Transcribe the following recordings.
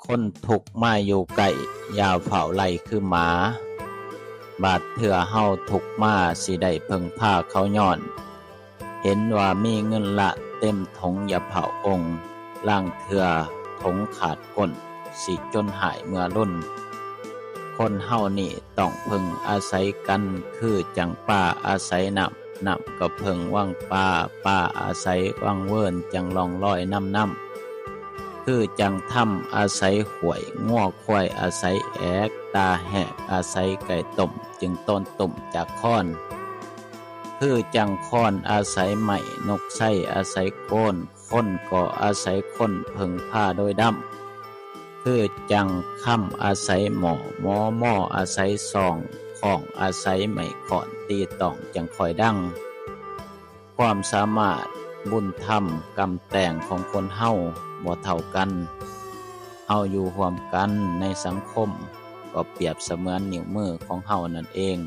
ຄົນທຸກມາຢູ່ໃກ້ ຢ່າຟ້າວໄລ່ຄືໝາ. ບາດເທື່ອເຮົາທຸກມາ ຊິໄດ້ເພິ່ງພາເຂົາຍ້ອນ ເຫັນວ່າມີເງິນລ້ານເຕັມຖົງ ຢ່າພ້າວອົງ, ລາງເທື່ອຖົງຂາດກົ້ນ ຊິຈົນຮ້າຍເມື່ອລຸນ. ຄົນເຮົານີ້ຕ້ອງເພິ່ງອາໄສກັນ ຄືຈັ່ງປາອາໄສນ້ຳ, ນ້ຳກໍເພິ່ງວັງປາ, ປາອາໄສວັງເວີນ ຈັ່ງລ່ອງລອຍນຳນ້ຳ. ຄືຈັ່ງທຳອາໄສຫ້ວຍ, ງົວຄວາຍອາໄສແອກ, ຕາແຫກອາໄສໄກ່ຕົ້ມ ຈຶ່ງໂຕນຕຸ້ມຈາກຄອນ. ຄືຈັ່ງຄອນອາໄສໄມ້, ນົກໄຊອາໄສໂກນ, ຄົນກໍອາໄສຄົນເພິ່ງພາໂດຍດຳ. ຄືຈັ່ງຄຳອາໄສໝໍ້, ໝໍມໍອາໄສຊອງ, ຄ້ອງອາໄສໄມ້ຄ້ອນ ຕີຕ້ອງຈັ່ງຄ່ອຍດັງ. ຄວາມສາມາດ, ບຸນທຳ, ກຳແຕ່ງຂອງຄົນເຮົາບໍ່ເທົ່າກັນ. ເຮົາຢູ່ຮ່ວມກັນໃນສັງຄົມ ກໍປຽບສະເໝືອນນິ້ວມືຂອງເຮົານັ້ນເອງ.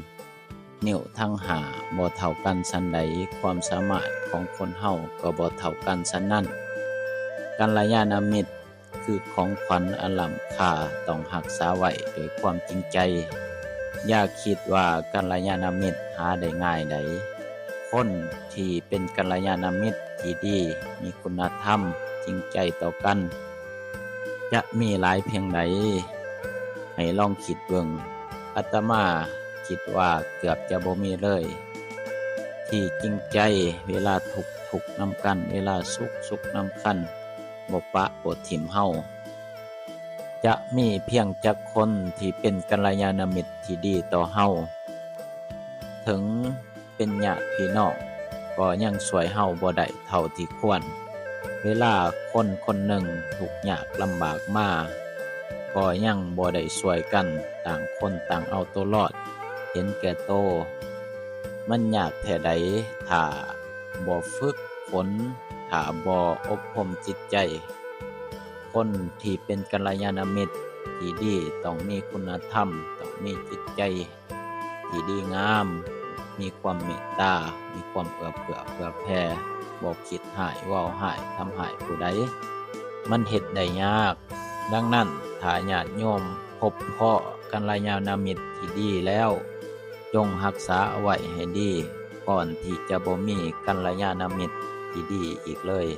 ນິ້ວທັງຫ້າບໍ່ເທົ່າກັນສັນໃດ, ຄວາມສາມາດຂອງຄົນເຮົາກໍບໍ່ເທົ່າກັນສັນນັ້ນ. ກັນລະຍານະມິດ ຄືຂອງຂວັນອັນລ້ຳຄ່າ, ຕ້ອງຮັກສາໄວ້ດ້ວຍຄວາມຈິງໃຈ. ຢ່າຄິດວ່າກັນລະຍານະມິດຫາໄດ້ງ່າຍໃດ. ຄົນທີ່ເປັນກັນລະຍານະມິດທີ່ດີ, ມີຄຸນນະທຳ, ຈິງໃຈຕໍ່ກັນ ຈະມີຫຼາຍພຽງໃດ? ໃຫ້ລອງຄິດເບິ່ງ. ອາດຕະມາຄິດວ່າເກືອບຈະບໍ່ມີເລີຍ ທີ່ຈິງໃຈ. ເວລາທຸກ, ທຸກນຳກັນ, ເວລາສຸກ, ສຸກນຳກັນ, ບໍ່ປະບໍ່ຖິ້ມເຮົາ. ຈະມີພຽງຈັກຄົນທີ່ເປັນກັນລະຍານະມິດທີ່ດີຕໍ່ເຮົາ? ເຖິງເປັນຍາດພີ່ນ້ອງ ກໍຍັງຊ່ວຍເຮົາບໍ່ໄດ້ເທົ່າທີ່ຄວນ. ເວລາຄົນຄົນໜຶ່ງທຸກຍາກລຳບາກມາ ກໍຍັງບໍ່ໄດ້ຊ່ວຍກັນ, ຕ່າງຄົນຕ່າງເອົາໂຕລອດ, ເຫັນແກ່ໂຕ. ມັນຍາກແທ້ໃດ ຖ້າບໍ່ຝຶກຝົນ, ຖ້າບໍ່ອົບຮົມຈິດໃຈ. ຄົນທີ່ເປັນກັນລະຍານະມິດທີ່ດີ ຕ້ອງມີຄຸນນະທຳ, ຕ້ອງມີຈິດໃຈທີ່ດີງາມ, ມີຄວາມເມດຕາ, ມີຄວາມເອື້ອເຟື້ອເຜື່ອແຜ່, ບໍ່ຄິດຮ້າຍ, ເວົ້າຮ້າຍ, ທຳຮ້າຍຜູ້ໃດ. ມັນເຮັດໄດ້ຍາກ. ດັ່ງນັ້ນ, ຖ້າຍາດໂຍມພົບພໍ້ກັນລະຍານະມິດທີ່ດີແລ້ວ, ຈົ່ງຮັກສາເອົາໄວ້ໃຫ້ດີ ກ່ອນທີ່ຈະບໍ່ມີກັນລະຍານະມິດທີ່ດີອີກເລີຍ.